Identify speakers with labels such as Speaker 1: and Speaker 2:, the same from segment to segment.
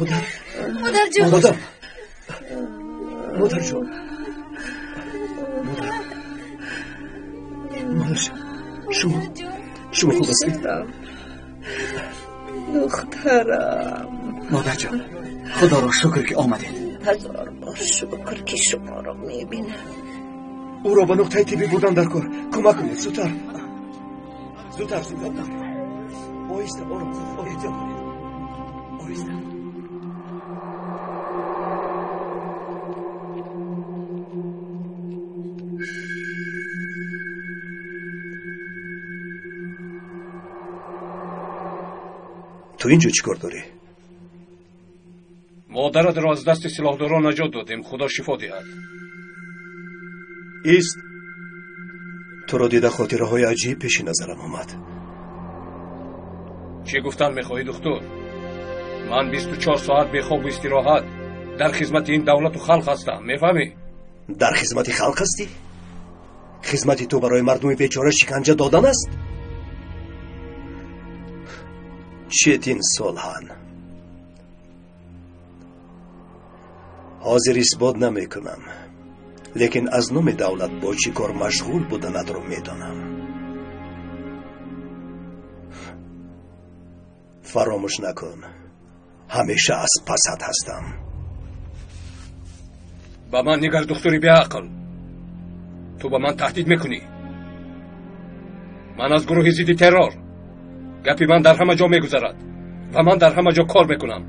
Speaker 1: Модар,
Speaker 2: модарҷон,
Speaker 1: модар, модарҷон, модар, модарҷон, шумо хуб ҳастед?
Speaker 3: Духтарам.
Speaker 4: Модарҷон, худоро шукр ки омадед.
Speaker 3: Ҳазор бор шукр ки шуморо мебинам.
Speaker 1: Ӯро ба нуқтаи тиббӣ бурдан дар кор. Кӯмак кунед, зудтар. Зудтар, зудтар. Оҳиста, ором, эҳтиёт кунед. Оҳиста. Ту инҷо чӣ кор дорӣ?
Speaker 5: Модаратро аз дасти силоҳдорон наҷот додем, худо шифо диҳад.
Speaker 1: Ист. Туро дида хотираҳои аҷиб пеши назарам омад.
Speaker 5: Чӣ гуфтан мехоҳӣ, духтур? Ман 24 соат бехобу истироҳат дар хизмати ин давлату халқ ҳастам, мефаҳмӣ?
Speaker 1: Дар хизмати халқ ҳастӣ? Хизмати ту барои мардуми бечора шиканҷа додан аст? Четин Солҳан, ҳозир исбот намекунам, лекин аз номи давлат бо чӣ кор машғул буданатро медонам. Фаромӯш накун, ҳамеша аз пасат ҳастам.
Speaker 5: Ба ман нигар, духтури беақл. Ту ба ман таҳдид мекунӣ. Ман аз гурӯҳи зидди террор. Гапи ман дар ҳама ҷо мегузарад ва ман дар ҳама ҷо кор мекунам.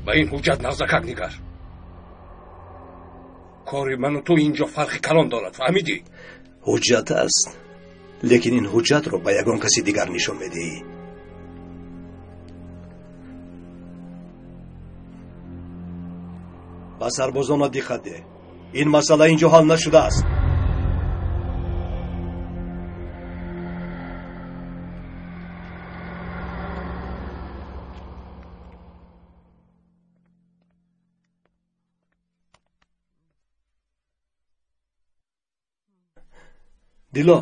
Speaker 5: Ба ин ҳуҷҷат нағзакак нигар. Кори ману ту инҷо фарқи калон дорад, фаҳмидӣ?
Speaker 1: Ҳуҷҷат аст, лекин ин ҳуҷҷатро ба ягон каси дигар нишон медиҳӣ. Ба сарбозонат диққат деҳ. Ин масъала инҷо ҳал нашудааст. Дило,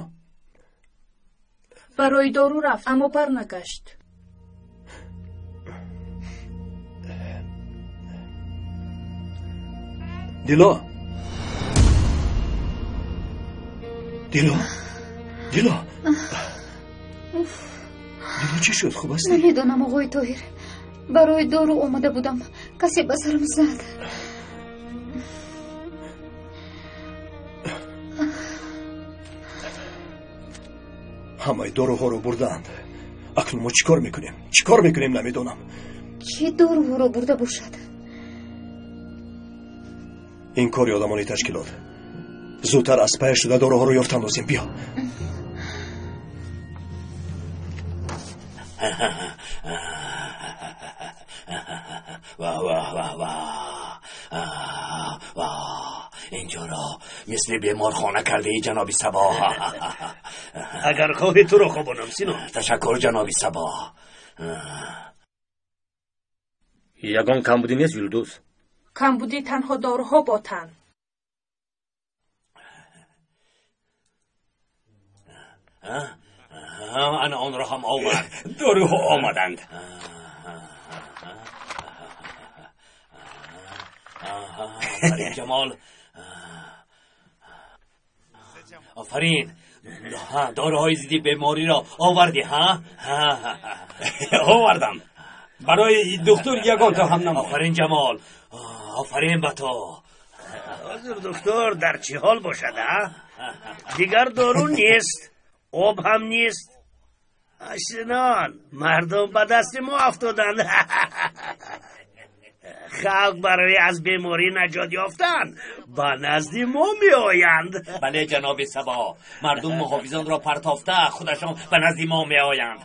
Speaker 6: барои дору рафт, аммо барнагашт.
Speaker 1: Дило, Дило, Дило, Дило, чӣ шуд? Хуб ҳастӣ?
Speaker 2: Намедонам, оғои Тоҳир. Барои дору омада будам, касе ба сарам зад.
Speaker 1: Ҳамаи доруҳоро бурдаанд. Акнун мо чӣ кор мекунем? Чӣ кор мекунем, намедонам.
Speaker 2: Чӣ доруҳоро бурда бошад?
Speaker 1: Ин кори одамони ташкилот. Зудтар аз пая шуда доруҳоро ёфтан лозим. Биё.
Speaker 7: инҷоро мисли беморхона кардаи, ҷаноби Сабо.
Speaker 8: Агар хоҳӣ, туро хобонам, Сино.
Speaker 7: Ташаккур, ҷаноби Сабо.
Speaker 9: Ягон камбудӣ нест, Юлдуз?
Speaker 6: Камбудӣ танҳо доруҳо ботанд.
Speaker 7: Ана онро ҳам овард.
Speaker 8: Доруҳо омаданд.
Speaker 7: Офарин, Ҷамол, офарин. Доруҳои зидди бемориро овардӣ? Ҳа,
Speaker 8: овардам. Барои духтур ягонто ҳам намонд.
Speaker 7: Офарин, Ҷамол, офарин ба ту.
Speaker 8: Ҳозир духтур дар чӣ ҳол бошад? А дигар дору нест, об ҳам нест. Синон, мардум ба дасти мо афтоданд. Халқ барои аз беморӣ наҷот ёфтан ба назди мо меоянд.
Speaker 7: Бале, ҷаноби Сабо, мардум муҳофизонро партофта худашон ба назди мо меоянд.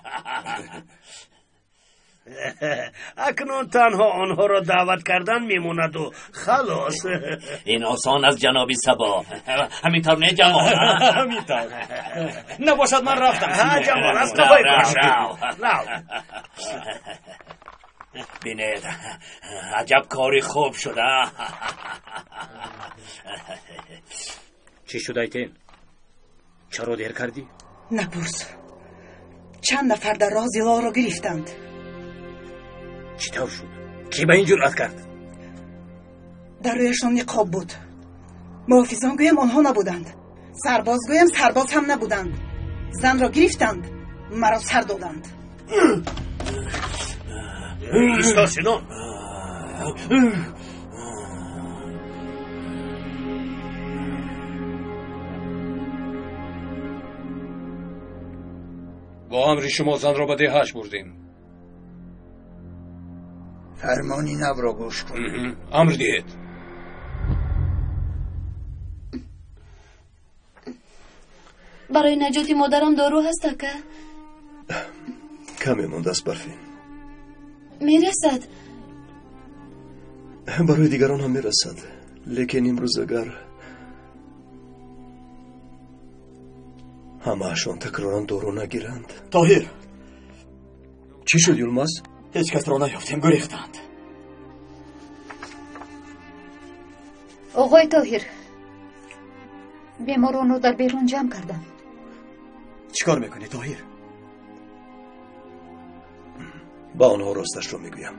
Speaker 8: Акнун танҳо онҳоро даъват кардан мемонаду халос.
Speaker 7: Ин осон аст, ҷаноби Сабо. Ҳамин тавр не, Ҷамол?
Speaker 8: Ҳамин тавр. Набошад, ман рафтам. Ҷамол, аз қафои бош. Рав.
Speaker 7: Бинед, аҷаб кори хуб шуда.
Speaker 9: Чӣ шуд, Айтен? Чаро дер кардӣ?
Speaker 3: Напурс.
Speaker 10: Чанд нафар дар роҳ Зилолро гирифтанд.
Speaker 9: Чӣ тавр шуд? Кӣ ба ин ҷуръат кард?
Speaker 10: Дар рӯяшон ниқоб буд. Муҳофизон гӯям онҳо набуданд. Сарбоз гӯям сарбоз ҳам набуданд. Занро гирифтанд, маро сар доданд.
Speaker 8: Исто, Синон.
Speaker 5: Бо амри шумо занро ба деҳаш бурдем.
Speaker 11: Фармони навро гӯш кун.
Speaker 5: Амр диҳед.
Speaker 12: Барои наҷоти модарам дору ҳаст, ака?
Speaker 1: Каме мондааст, Барфин.
Speaker 12: Мерасад.
Speaker 1: Барои дигарон ҳам мерасад, лекин имрӯз агар ҳамаашон такроран дору нагиранд.
Speaker 4: Тоҳир!
Speaker 1: Чӣ шуд, Юлмаз?
Speaker 4: Ҳеҷ касро наёфтем, гурехтанд.
Speaker 2: Оғои Тоҳир, беморонро дар берун ҷамъ кардам.
Speaker 4: Чӣ кор мекунӣ, Тоҳир?
Speaker 1: Ба онҳо росташро мегӯям.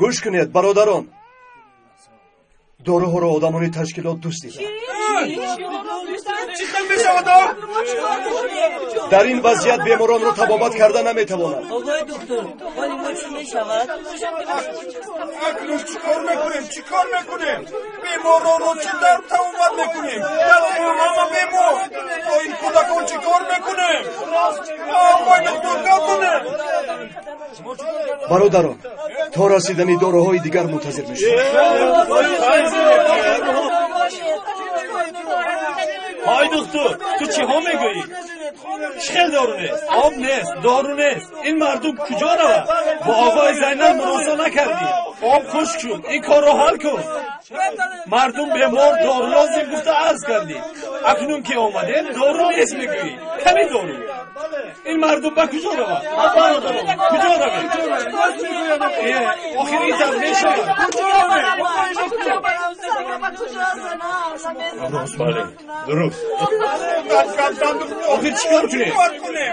Speaker 1: Гӯш кунед, бародарон. Доруҳоро одамони ташкилот дуздиданд. Дар ин вазъият беморонро табобат карда наметавонанд.
Speaker 13: Оғои доктор, ҳоли мо чӣ мешавад?
Speaker 14: Акнун чӣ кор мекунем? Чӣ кор мекунем? Беморонро чӣ тавр табобат мекунем? Дар ҳама бемор. Бо ин кӯдакон чӣ кор мекунем? Оғои доктор, гап кунем.
Speaker 1: Бародарон, то расидани доруҳои дигар мунтазир мешавем.
Speaker 15: Ҳой доктор, ту чиҳо мегӯӣ? Чӣ хел дору нест? Об нест, дору нест. Ин мардум куҷо равад? Бо оғои Зайнаб муросо накардӣ. Об хушк шуд. Ин корро ҳал кун. Мардум бемор, дору лозим гуфта арз кардӣ. Акнун ки омадем, дору нест мегӯӣ. Ками дору. Ин мардум ба куҷо равад? Куҷо равем? Охир ин тавр мешавад.
Speaker 5: Бале, дуруст.
Speaker 15: Охир чӣ кор кунем?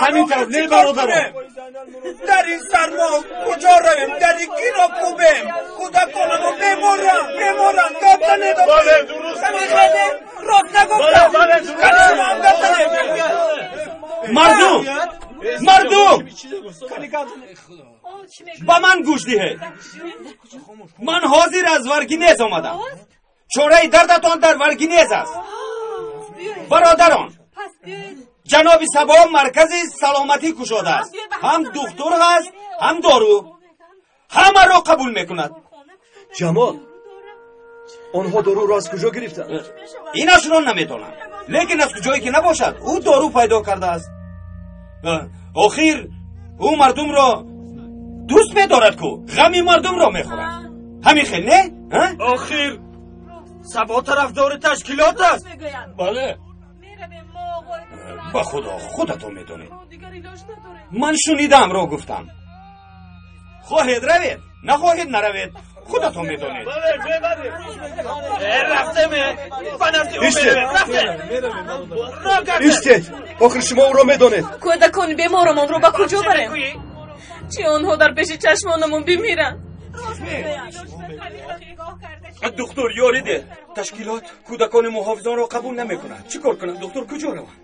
Speaker 15: Ҳамин тавр не, бародарон.
Speaker 14: Дар ин сармо куҷо равем? Дар ин киро кӯбем? Кӯдаконамон беморанд, беморанд. Гап занед.
Speaker 15: Бале, дуруст.
Speaker 14: Рост нагуфтам. Шумо ҳам гап занед.
Speaker 15: Мардум! Мардум! Ба ман гӯш диҳед. Ман ҳозир аз Варгинез омадам. Чораи дардатон дар Варгинез аст. Бародарон, ҷаноби Сабо маркази саломатӣ кушодааст. Ҳам духтур ҳаст, ҳам дору. Ҳамаро қабул мекунад.
Speaker 1: Ҷамол, онҳо доруро аз куҷо гирифтанд?
Speaker 15: Инашро намедонам, лекин аз куҷое ки набошад, ӯ дору пайдо кардааст. Охир ӯ мардумро дӯст медорад ку, ғами мардумро мехӯрад. Ҳамин хел не?
Speaker 14: Охир Сабо тарафдори ташкилот аст.
Speaker 5: Бале.
Speaker 15: Ба худо, худатон медонед. Ман шунидамро гуфтам. Хоҳед равед, нахоҳед наравед, худатон медонед.
Speaker 1: Истед, охир шумо ӯро медонед.
Speaker 6: Кӯдакони беморамонро ба куҷо барем? Чӣ онҳо дар пеши чашмонамон бимиранд?
Speaker 15: Доктор, ёрӣ деҳ. Ташкилот кӯдакони муҳофизонро қабул намекунад. Чӣ кор кунам, доктор? Куҷо равам?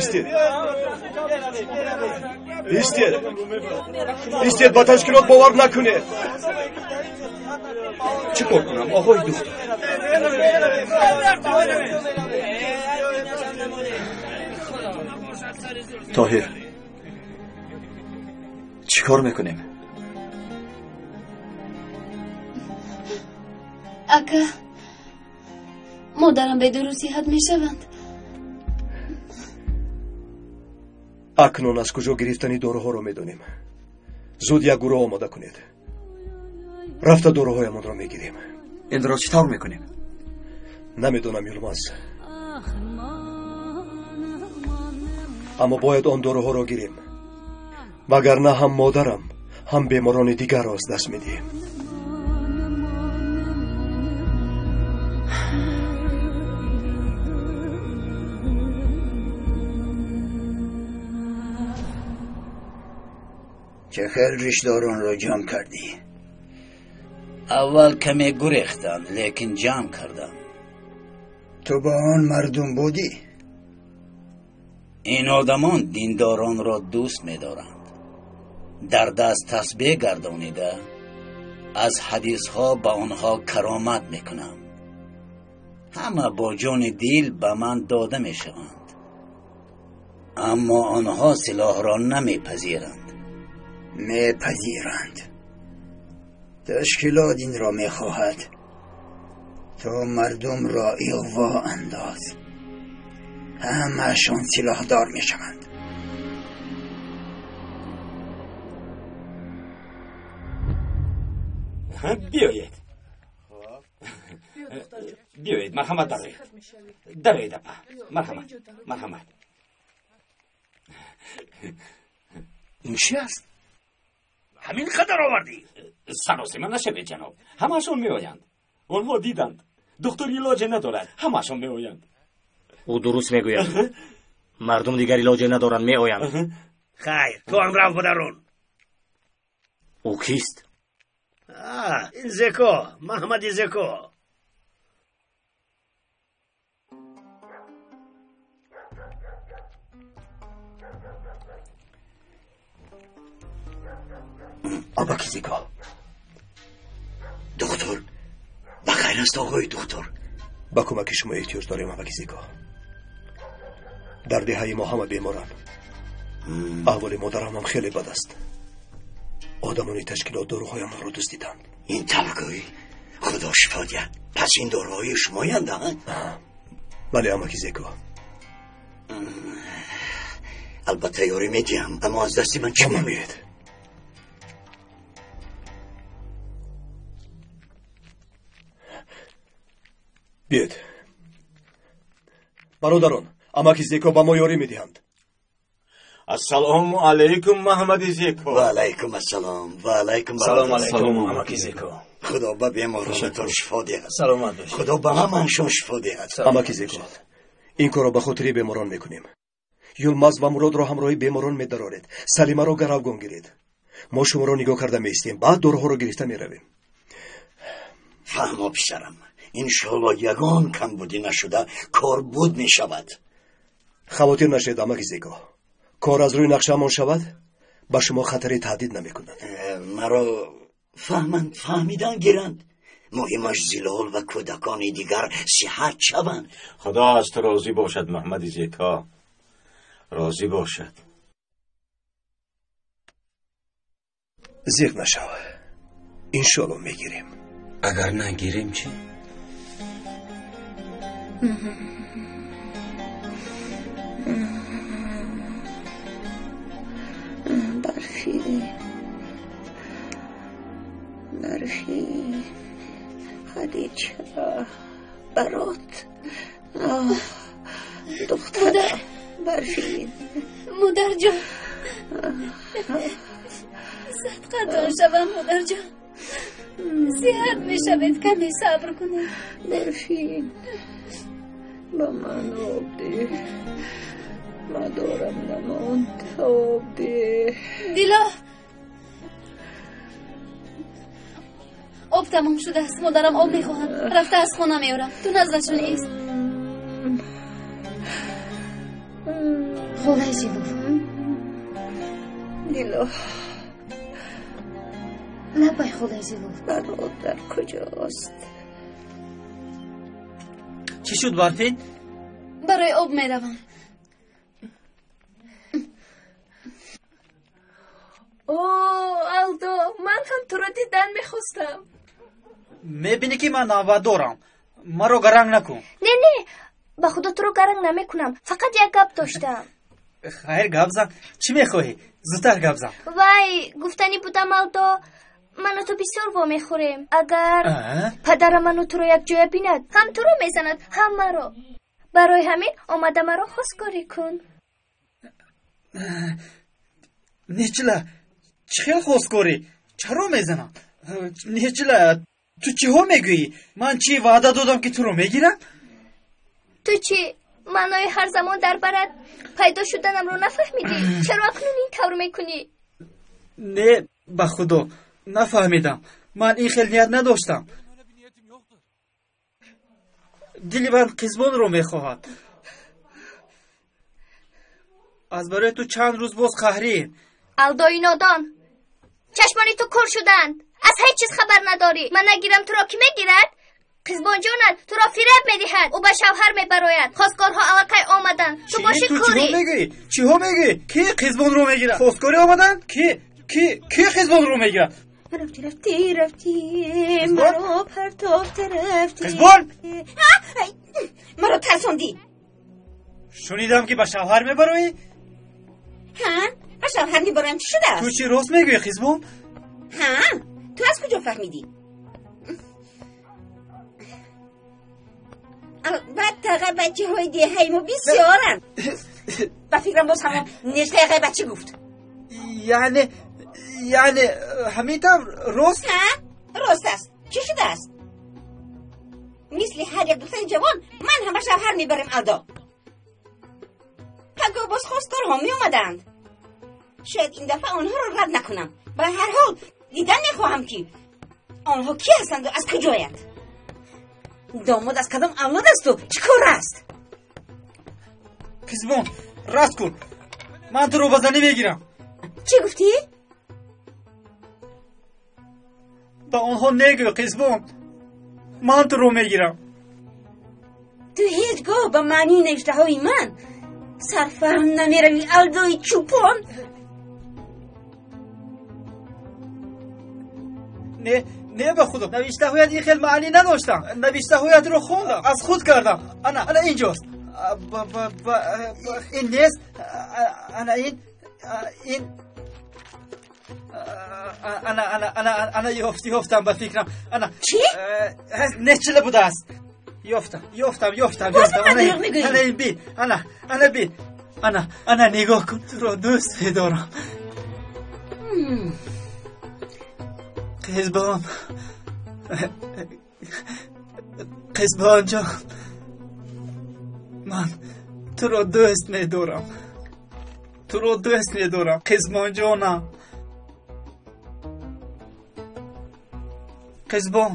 Speaker 1: Истед, истед, истед, ба ташкилот бовар накунед.
Speaker 15: Чӣ кор кунам, оғои доктор?
Speaker 4: Тоҳир, чӣ кор мекунем?
Speaker 12: Ака, Модарам бедору сиҳат мешаванд.
Speaker 1: Акнун аз куҷо гирифтани доруҳоро медонем. Зуд як гурӯҳ омода кунед. Рафта доруҳоямонро мегирем.
Speaker 4: Инро чӣ тавр мекунем?
Speaker 1: Намедонам, Юлмаз. Аммо бояд он доруҳоро гирем. Вагарна ҳам модарам, ҳам беморони дигарро аз даст медиҳем.
Speaker 11: Чӣ хел ришдоронро ҷамъ кардӣ?
Speaker 7: Аввал каме гурехтанд, лекин ҷамъ кардам.
Speaker 11: Ту бо он мардум будӣ?
Speaker 7: Ин одамон диндоронро дӯст медоранд. Дар даст тасбеҳ гардонида аз ҳадисҳо ба онҳо каромат мекунам. Ҳама бо ҷони дил ба ман дода мешаванд, аммо онҳо силоҳро намепазиранд.
Speaker 11: Мепазиранд. Ташкилот инро мехоҳад. То мардумро иғво андоз. Ҳамаашон силоҳдор мешаванд.
Speaker 7: Биёед, биёед, марҳамат, дароед, дароед апа, марҳамат, марҳамат.
Speaker 8: Ин чи аст? Ҳамин қадар овардӣ?
Speaker 7: Саросима нашавед, ҷаноб, ҳамаашон меоянд. Онҳо диданд, духтур илоҷе надорад, ҳамаашон меоянд.
Speaker 9: Ӯ дуруст мегӯяд. Мардум дигар илоҷе надоранд, меоянд.
Speaker 8: Хайр, ту ҳам рав бадарун.
Speaker 9: Ӯ кист?
Speaker 8: Ин Зеко, Маҳмади Зеко.
Speaker 1: Абаки Зеко.
Speaker 11: Доктор, ба хайр аст, оғои доктор?
Speaker 1: Ба кӯмаки шумо эҳтиёҷ дорем, абаки Зеко. Дар деҳаи мо ҳама беморанд. Аҳволи модарам ҳам хеле бад аст. Одамони ташкилот доруҳоямонро дуздиданд.
Speaker 11: Ин тавр гӯӣ? Худо шифо диҳад. Пас ин доруҳои шумоянд, а?
Speaker 1: Бале, амаки Зеко.
Speaker 11: Албатта ёрӣ медиҳам, аммо аз дасти ман чӣ меояд?
Speaker 1: Биёед. Бародарон, амаки Зеко ба мо ёрӣ медиҳанд.
Speaker 14: Ассалому алайкум, Маҳмади Зеко.
Speaker 11: Ва алайкум ассалом. Ва алайкум.
Speaker 9: Салом алайкум, амаки Зеко.
Speaker 11: Худо ба беморонатон шифо диҳад.
Speaker 9: Саломат бошед.
Speaker 11: Худо ба ҳамаашон шифо диҳад.
Speaker 1: Амаки Зеко, ин корро ба хотири беморон мекунем. Юлмаз ва Муродро ҳамроҳи беморон медароред. Салимаро гаравгон гиред. Мо шуморо нигоҳ карда меистем, баъд доруҳоро гирифта меравем.
Speaker 11: Фаҳмо, писарам. Иншоалло ягон камбудӣ нашуда кор буд мешавад.
Speaker 1: Хавотир нашед, амаки Зеко. Кор аз рӯи нақшаамон шавад, ба шумо хатари таҳдид намекунад.
Speaker 11: Маро фаҳманд, фаҳмидан гиранд. Муҳимаш Зилол ва кӯдакони дигар сиҳат шаванд.
Speaker 14: Худо аз ту розӣ бошад, Маҳмади Зеко. Розӣ бошад.
Speaker 1: Зиқ нашав. Иншоалло мегирем.
Speaker 9: Агар нагирем чӣ?
Speaker 3: Барфи, барфи, Хадича, барот, духтарам, барфи.
Speaker 12: Модарҷон, садқатон шавам, модарҷон. Сиҳат мешавед, каме сабр кунед.
Speaker 3: Барфин, ба ман об деҳ. Мадорам намонд, об деҳ.
Speaker 12: Дило, об тамом шудааст. Модарам об мехоҳад. Рафта аз хона меорам. Ту наздашон ист. Холаи Зилол.
Speaker 3: Дило.
Speaker 12: Лабай, холаи Зилол.
Speaker 3: Бародар куҷост?
Speaker 13: Чӣ шуд, Барфин?
Speaker 12: Барои об меравам.
Speaker 6: О, Алдо, ман ҳам туро дидан мехостам.
Speaker 13: Мебинӣ ки ман навбат дорам.
Speaker 16: Маро гаранг накун.
Speaker 17: Не, не, ба худо туро гаранг намекунам. Фақат як гап доштам.
Speaker 16: Хайр, гап зан. Чӣ мехоҳӣ? Зудтар гап зан.
Speaker 17: Вай, гуфтанӣ будам, Алдо, ману ту бисёр вомехӯрем. Агар падарам ману туро якҷоя бинад, ҳам туро мезанад, ҳам маро. Барои ҳамин омада маро хостгорӣ кун.
Speaker 16: Нечила, чӣ хел хостгорӣ? Чаро мезанам? Нечила, ту чиҳо мегӯӣ? Ман чӣ ваъда додам, ки туро мегирам?
Speaker 17: Ту чӣ маънои ҳар замон дар барат пайдо шуданамро нафаҳмидӣ? Чаро акнун ин тавр мекунӣ?
Speaker 16: Не, ба худо нафаҳмидам. Ман ин хел ният надоштам. Дили ман Қизбонро мехоҳад. Аз барои ту чанд рӯз боз қаҳрием.
Speaker 17: Алдои нодон, чашмони ту кур шуданд, аз ҳеҷ чиз хабар надорӣ. Ман нагирам, туро кӣ мегирад? Қизбонҷонат туро фиреб медиҳад. Ӯ ба шавҳар мебарояд. Хостгорҳо аллакай омаданд. Ту боши курӣ.
Speaker 16: Чиҳо мегӯӣ? Чиҳо мегӯӣ? Ки Қизбонро мегирад? Хостгорӣ омаданд? Ки ки ки Қизбонро мегирад?
Speaker 18: Рафтӣ, рафтӣ, рафтӣ, маро партофта рафтӣ.
Speaker 16: Қизбон,
Speaker 18: маро тарсондӣ.
Speaker 16: Шунидам, ки ба шавҳар мебароӣ.
Speaker 18: Ҳа, ба шавҳар мебароям, чӣ шудааст?
Speaker 16: Ту чӣ рост мегӯӣ, Қизбон?
Speaker 18: Ҳа, ту аз куҷо фаҳмидӣ? Албатта, ғайбатчиҳои деҳаи мо бисёранд. Ба фикрам, боз ҳамон Нежлаи ғайбатчӣ гуфт.
Speaker 16: Яъне ҳамин тавр рост?
Speaker 18: Ҳа, рост аст. Чӣ шудааст? Мисли ҳар як духтари ҷавон ман ҳам ба шавҳар мебарем, Алдо. Пагоҳ боз хостгорҳо меомаданд. Шояд ин дафъа онҳоро рад накунам. Ба ҳар ҳол дидан мехоҳам, ки онҳо кӣ ҳастанду аз куҷоянд. Домод аз кадом авлод асту чӣ кор аст?
Speaker 16: Қизбон, раст кун, ман туро ба занӣ мегирам.
Speaker 18: Чӣ гуфтӣ?
Speaker 16: Ба онҳо негӯ, Қизбон, ман туро мегирам.
Speaker 18: Ту ҳеҷ гоҳ ба маънии навиштаҳои ман сарфаҳм намеравӣ, Алдои чӯпон.
Speaker 16: Не, не, ба худо навиштаҳоят ин хел маънӣ надоштам. Навиштаҳоятро хондам, аз худ кардам. Ана, ана инҷост. Ин нест. Ана ин, ин, ана, ана, ана, ана, ёфтам, ба фикрам. Ана
Speaker 18: чӣ?
Speaker 16: Нечила будааст. Ёфтам, ёфтам, ёфтам, ёфтам. Ана ин, бин, ана, ана бин, ана, ана нигоҳ кун. Туро дӯст медорам, Қизбон, Қизбонҷон, ман туро дӯст медорам, туро дӯст медорам, Қизбонҷонам. Қизбон,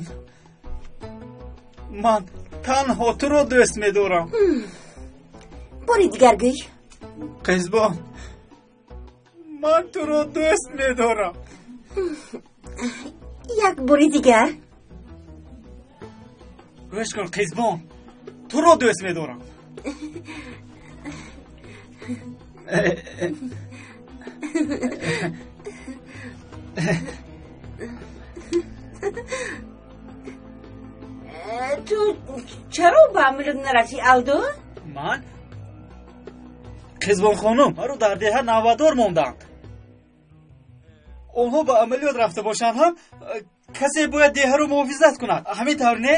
Speaker 16: ман танҳо туро дӯст медорам.
Speaker 18: Бори дигар гӯй.
Speaker 16: Қизбон, ман туро дӯст медорам.
Speaker 18: Як бори дигар.
Speaker 16: Гӯш кун, Қизбон, туро дӯст медорам.
Speaker 18: Ту чаро ба амалиёт нарафтӣ, Алдо?
Speaker 16: Ман, Қизбон хонум, маро дар деҳа навбатдор монданд. Онҳо ба амалиёт рафта бошанд ҳам, касе бояд деҳаро муҳофизат кунад, ҳамин тавр не?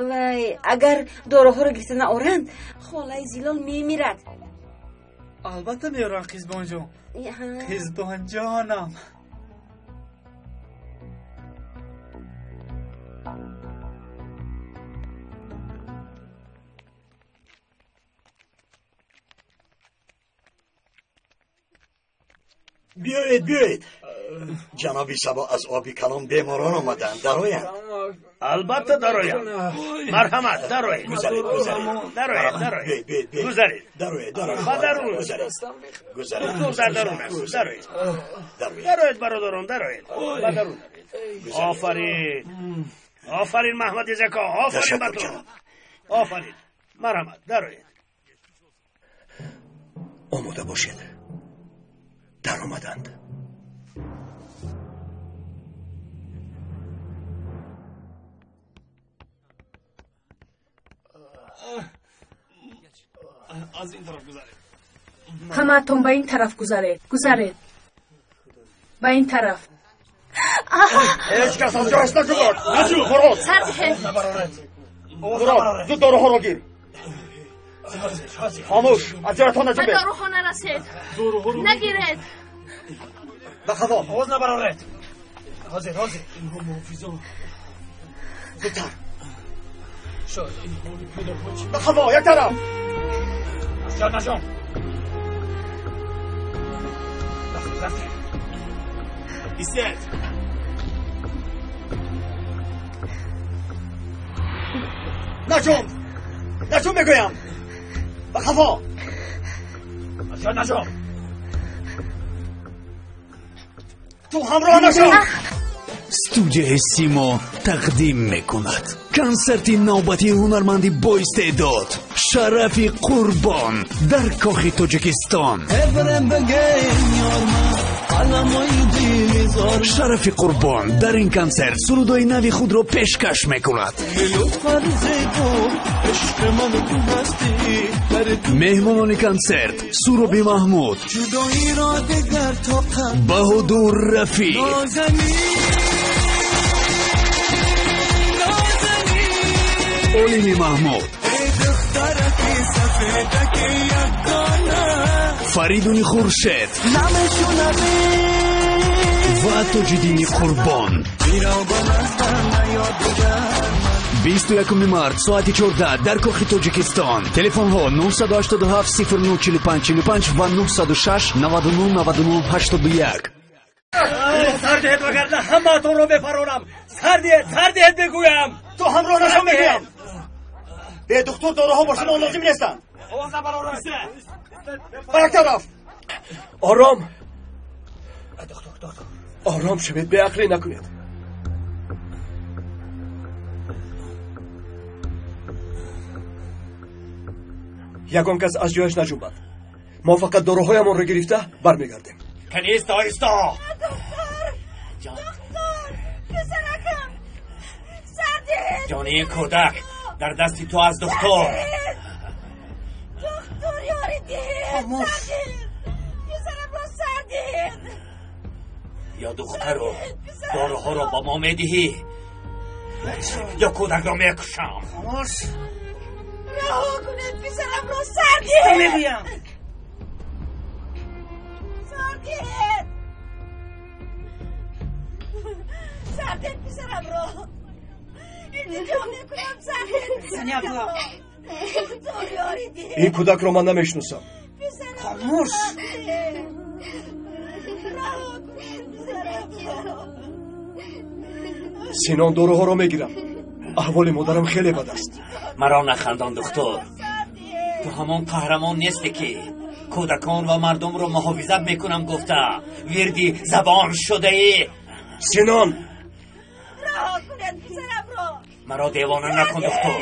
Speaker 18: Вай, агар доруҳоро гирифта наоранд, холаи Зилол мемирад.
Speaker 16: Албатта меоранд, Қизбонҷон, Қизбонҷонам.
Speaker 11: Биёед, биёед, ҷаноби Сабо, аз оби калон беморон омаданд, дароянд.
Speaker 8: Албатта дароянд, марҳамат, дароед.
Speaker 11: Гузаред, гузаред.
Speaker 8: Дароед, дароед.
Speaker 11: Биёед, биёед.
Speaker 8: Гузаред.
Speaker 11: Дароед, дароед.
Speaker 8: Ба дарун.
Speaker 11: Гузаред, гузаред.
Speaker 8: Доктор дар дарун аст, дароед.
Speaker 11: Дароед.
Speaker 8: Дароед, бародарон, дароед, ба дарун. Офарин, офарин, Маҳмади Зако, офарин ба
Speaker 11: Ташаккур,
Speaker 8: ту.
Speaker 11: ҷаноб.
Speaker 8: Офарин, марҳамат, дароед.
Speaker 1: Омода бошед, даромаданд.
Speaker 15: Аз ин тараф гузаред.
Speaker 6: Ҳамаатон ба ин тараф гузаред. Гузаред. Ба ин тараф.
Speaker 14: Ҳеҷ кас аз ҷояш наҷунбад. Наҷун, Мурод.
Speaker 6: Сар диҳед.
Speaker 14: Мурод, зуд доруҳоро гир. Хомӯш, аз ҷоятон наҷунбед.
Speaker 6: Ба доруҳо нарасед. Нагиред.
Speaker 14: Ба хаво.
Speaker 16: Овоз набароред. Ҳозир, ҳозир.
Speaker 15: Инҳо муҳофизон.
Speaker 14: Зудтар.
Speaker 15: Шояд ин ҳоли кӯдакҳо чӣ?
Speaker 14: Ба хаво, як тараф.
Speaker 16: Аз ҷо наҷун. Рафтем, рафтем.
Speaker 15: Истед.
Speaker 14: Наҷун! Наҷун мегӯям! Ба хаво!
Speaker 16: Аз ҷо наҷун.
Speaker 14: Ту ҳамроҳ нашав!
Speaker 19: Студияи Симо тақдим мекунад консерти навбатии ҳунарманди боистеъдод Шарафи Қурбон дар Кохи Тоҷикистон. Шарафи Қурбон дар ин консерт сурудҳои нави худро пешкаш мекунад. Меҳмонони консерт Суроби Маҳмуд, Баҳодур Рафиъ, Олими Маҳмуд, Фаридуни Хуршед ва Тоҷиддини Қурбон. 21 март соати 14 дар Кохи Тоҷикистон. Телефонҳо 987 0945 45 ва 906 99 99 81.
Speaker 16: Сар диҳед, вагарна ҳамаатонро мепаронам. Сар диҳед, сар диҳед мегӯям.
Speaker 14: Ту ҳамроҳ нашав мегӯям. Бе духтур доруҳо бо шумо лозим нестанд. Ба як тараф.
Speaker 1: Ором. Ором шавед, беақлӣ накунед. Ягон кас аз ҷояш наҷунбад. Мо фақат доруҳоямонро гирифта бармегардем.
Speaker 7: Канист, оҳиста.
Speaker 17: Доктор, писаракам, сар диҳед.
Speaker 7: Ҷони ин кӯдак дар дасти ту аст, духтур.
Speaker 17: Духтур, ёрӣ диҳед. Сар диҳед. Писарамро сар диҳед.
Speaker 7: Ё духтару доруҳоро ба мо медиҳӣ, ё кӯдакро мекушам.
Speaker 16: Хомӯш.
Speaker 17: Раҳо кунед, писарамро сар диҳед.
Speaker 10: Мегӯям.
Speaker 17: Сар диҳед. Сар диҳед писарамро. Илтиҷо мекунам, сар диҳед.
Speaker 10: Зани Абдулло.
Speaker 17: Духтур, ёрӣ диҳед.
Speaker 1: Ин кӯдакро ман намешиносам.
Speaker 10: Хомӯш.
Speaker 17: Раҳо кунед писарамро.
Speaker 1: Синон, доруҳоро мегирам. Аҳволи модарам хеле бад аст.
Speaker 7: Маро нахандон, духтур. Ту ҳамон қаҳрамон нестӣ, ки кӯдакон ва мардумро муҳофизат мекунам гуфта вирди забон шудаӣ.
Speaker 1: Синон!
Speaker 17: Раҳо кунед писарамро.
Speaker 7: Маро девона накун, духтур.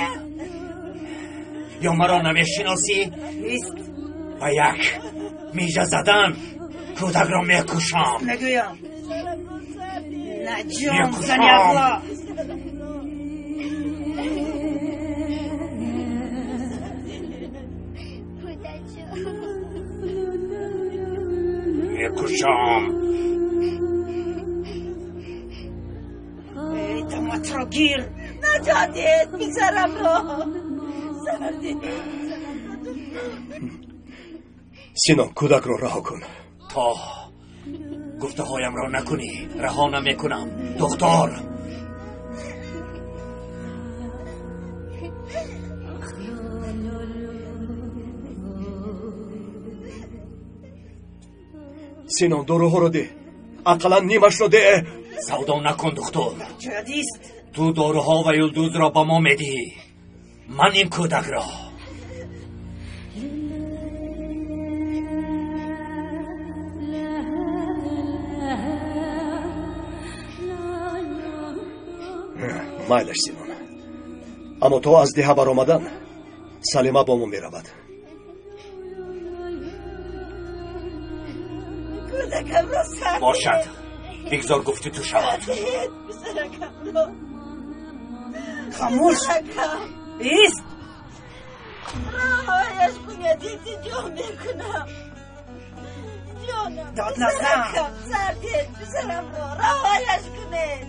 Speaker 7: Ё маро намешиносӣ? Ба як мижа задан кӯдакро мекушам.
Speaker 10: Мегӯям. Наҷон, зани Абдулло.
Speaker 7: Мекушам.
Speaker 10: Эй, даматро гир.
Speaker 17: Наҷот диҳед писарамро. Сар диҳед.
Speaker 1: Синон, кӯдакро раҳо кун.
Speaker 7: То гуфтаҳоямро накунӣ, раҳо намекунам, духтур.
Speaker 1: Синон, доруҳоро деҳ. Ақаллан нимашро деҳ.
Speaker 7: Савдо накун, духтур.
Speaker 10: Ҷадист.
Speaker 7: Ту доруҳо ва юлдузро ба мо медиҳӣ, ман ин кӯдакро.
Speaker 1: Майлаш, Синон. Аммо то аз деҳа баромадан Салима бо мо меравад.
Speaker 17: Кӯдакамро сар
Speaker 7: Бошад, бигзор гуфти ту шавад.
Speaker 17: диҳед писаракамро.
Speaker 10: Хомӯш. Ист.
Speaker 13: Раҳояш кунед, илтиҷо мекунам. Ҷонам, писаракам, сардед, писарамро раҳояш кунед.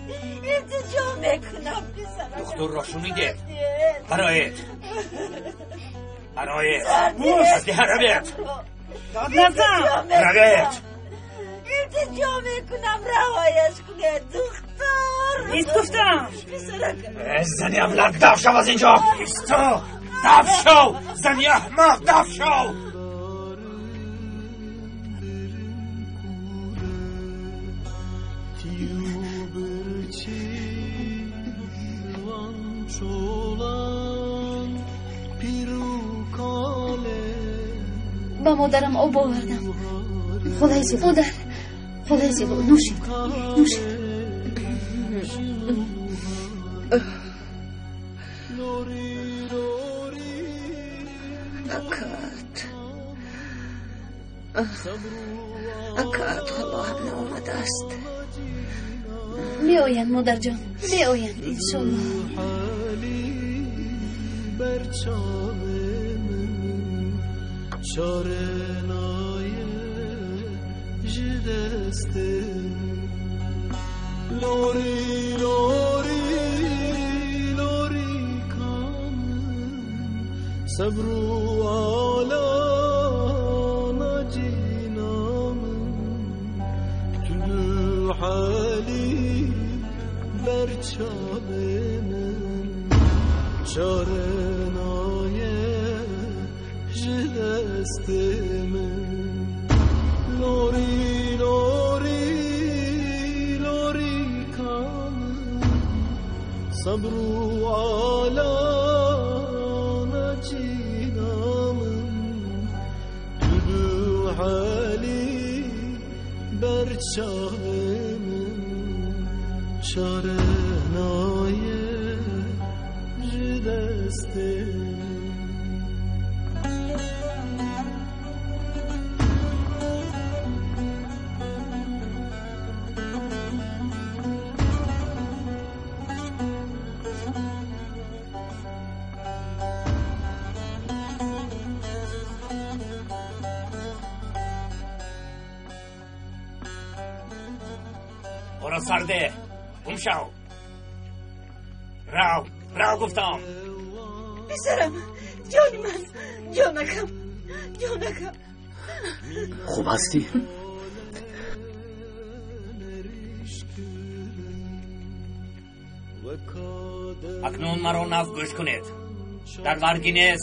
Speaker 13: Илтиҷо мекунам, писаракам.
Speaker 7: Духтурро шунидед? Бароед. Бароед. Аз деҳа равед.
Speaker 10: Дод назан.
Speaker 7: Равед.
Speaker 13: Илтиҷо мекунам, раҳояш кунед, духтур.
Speaker 10: Нест гуфтам.
Speaker 13: Писаракам.
Speaker 7: Зани аблак, даф шав аз инҷо. Исто, даф шав. Зани аҳмақ, даф шав.
Speaker 12: Ба модарам об овардам.
Speaker 2: Холаи Зило,
Speaker 12: Модар,
Speaker 2: холаи Зило, нӯшед, нӯшед.
Speaker 3: Акат, акат ҳоло ҳам наомадааст.
Speaker 12: Меоянд, модарҷон, меоянд, иншоллоҳ.
Speaker 7: Ора сарде, гум шав. Рав, рав гуфтам.
Speaker 13: Писарам, ҷони ман, ҷонакам, ҷонакам.
Speaker 9: Хуб ҳастӣ?
Speaker 7: Акнун маро нағз гӯш кунед. Дар Варгинез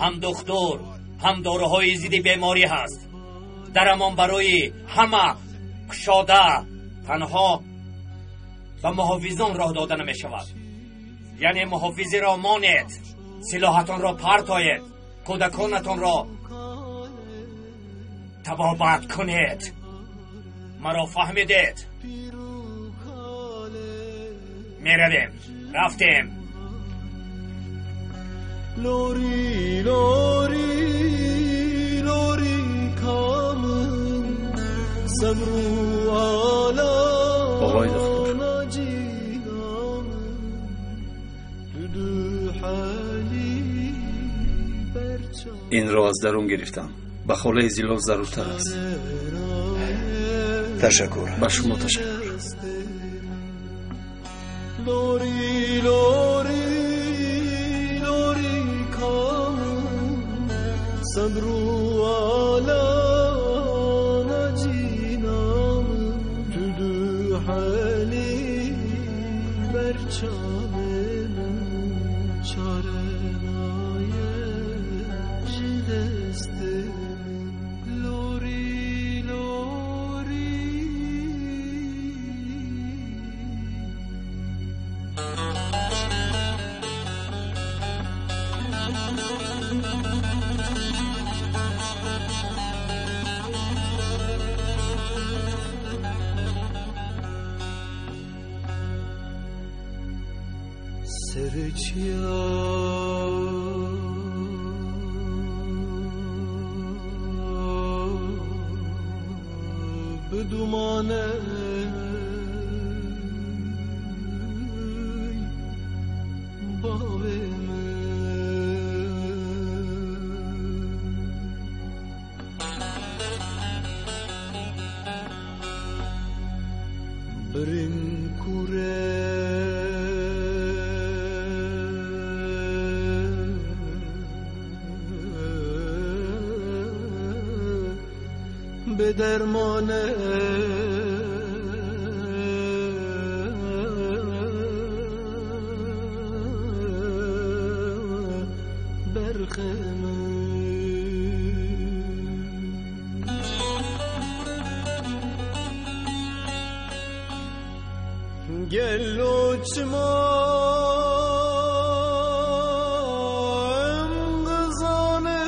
Speaker 7: ҳам духтур, ҳам доруҳои зидди беморӣ ҳаст. Дарамон барои ҳама кушода, танҳо ба муҳофизон роҳ дода намешавад. Яъне муҳофизиро монед, силоҳатонро партоед, кӯдаконатонро табобат кунед. Маро фаҳмидед? Меравем, рафтем.
Speaker 20: Лори, лори, лори камын сабру ала
Speaker 15: Оқои духтур, инро аз дарун гирифтам. Ба холаи Зилол заруртар аст.
Speaker 1: Ташаккур.
Speaker 15: Ба шумо ташаккур.
Speaker 20: Лори, лори, лори камын сабру ала наҷинамын туду ҳали барчамын чоранаye jidestim лори, лори. Serçiya بدومانه باوی من Rinkure به درمان برخم گلو چمام غزانه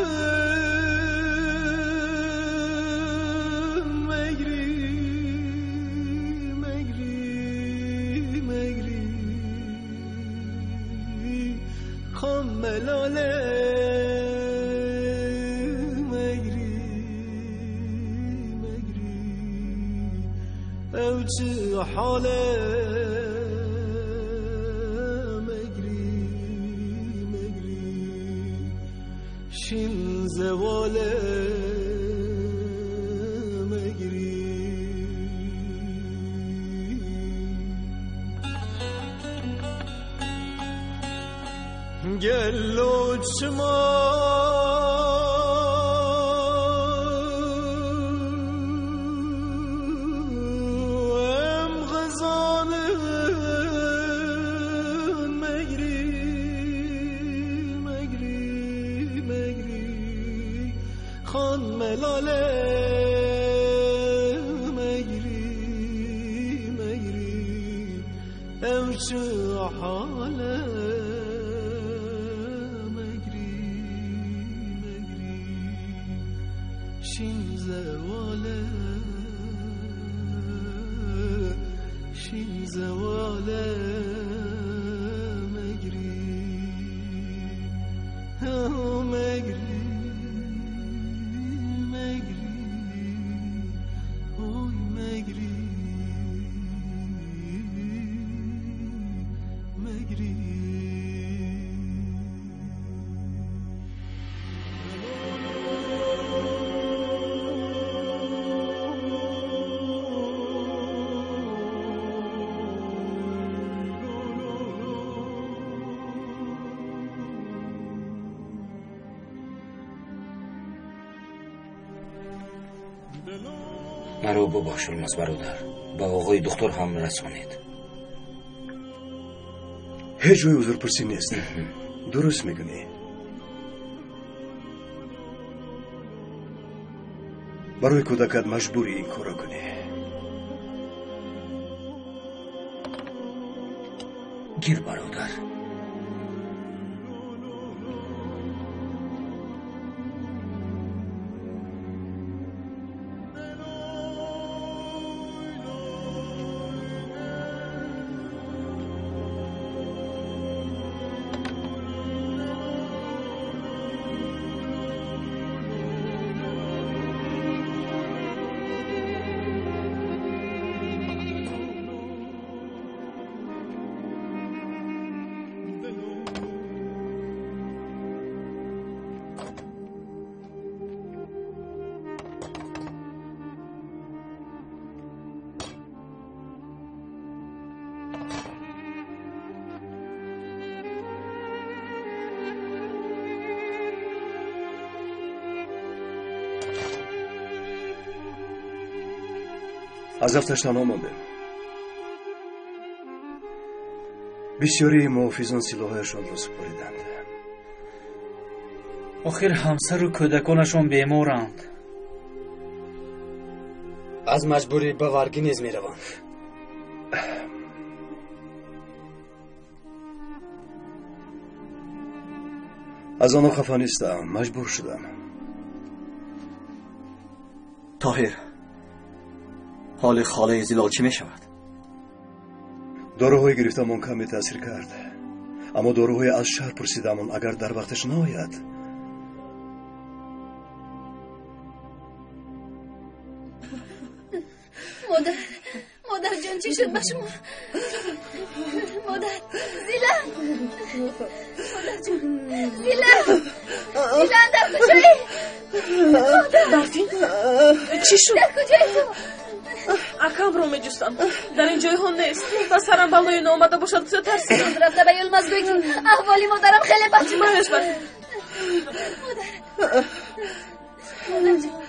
Speaker 20: مگری مگری مگری خم ملاله مگری مگری او چه حاله شین زواله مگری گلو چمام غزانه مگری مگری مگری خان ملاله مگری مگری امشو حاله مگری مگری شین زواله شین زواله مگری مگری مگری اوی مگری مگری.
Speaker 9: маро бубахш Олмаз бародар, ба оғои духтур ҳам расонед.
Speaker 1: Ҳеҷ ҷои узрпурсӣ нест. Дуруст мекунӣ. Барои кӯдакат маҷбурӣ ин корро кунӣ.
Speaker 9: Гир бародар.
Speaker 1: Аз дафташ танҳо мондем. Бисёрии муҳофизон силоҳҳояшонро супориданд.
Speaker 16: Охир ҳамсару кӯдаконашон беморанд.
Speaker 4: Аз маҷбурӣ ба варгӣ низ мераванд.
Speaker 1: Аз онҳо хафа нестам, маҷбур шудам.
Speaker 4: Тоҳир, ҳоли холаи Зилол чӣ мешавад?
Speaker 1: Доруҳои гирифтамон каме таъсир кард, аммо доруҳои аз шаҳр пурсидамон агар дар вақташ наояд.
Speaker 12: Модар, модарҷон, чӣ шуд ба шумо? Модар, Зилан! Модарҷон, Зилан! Зилан, дар куҷоӣ?
Speaker 6: Барфин, чӣ шуд?
Speaker 12: Дар куҷоӣ ту?
Speaker 6: Акамро меҷустам. гаштам. Дар ин ҷойҳо нест. Ба сарам балое наомада бошад, бисёр тарсидам.
Speaker 17: Рафта ба Юлмаз гӯй, ки аҳволи модарам хеле бад шуд.
Speaker 6: Манаш бар.
Speaker 17: Модарҷон.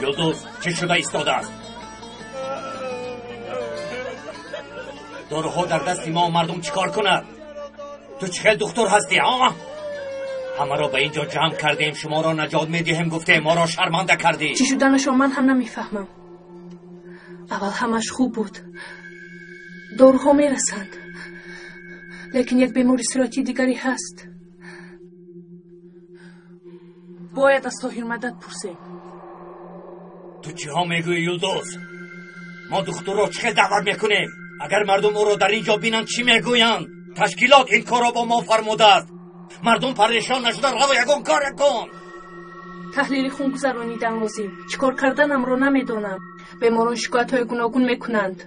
Speaker 7: Юлдуз чӣ шуда истодааст? Доруҳо дар дасти мо, мардум чӣ кор кунад? Ту чӣ хел духтур ҳастӣ, а? Ҳамаро ба ин ҷо ҷамъ кардем, шуморо наҷот медиҳем, гуфтем, моро шарманда кардӣ.
Speaker 6: Чӣ шуданашро ман ҳам намефаҳмам. Аввал ҳамаш хуб буд. Доруҳо мерасанд. Лекин як бемори сироятии дигаре ҳаст. Бояд аз Тоҳир мадад пурсем.
Speaker 7: Ту чиҳо мегӯӣ, Юлдуз? Мо духтурро чӣ хел даъват мекунем? Агар мардум ӯро дар ин ҷо бинанд, чӣ мегӯянд? Ташкилот ин корро бо мо фармудааст. Мардум парешон нашуда, рав ягон коре кун.
Speaker 6: Таҳлили хун гузаронидан лозим. Чӣ кор карданамро намедонам. Беморон шикоятҳои гуногун мекунанд.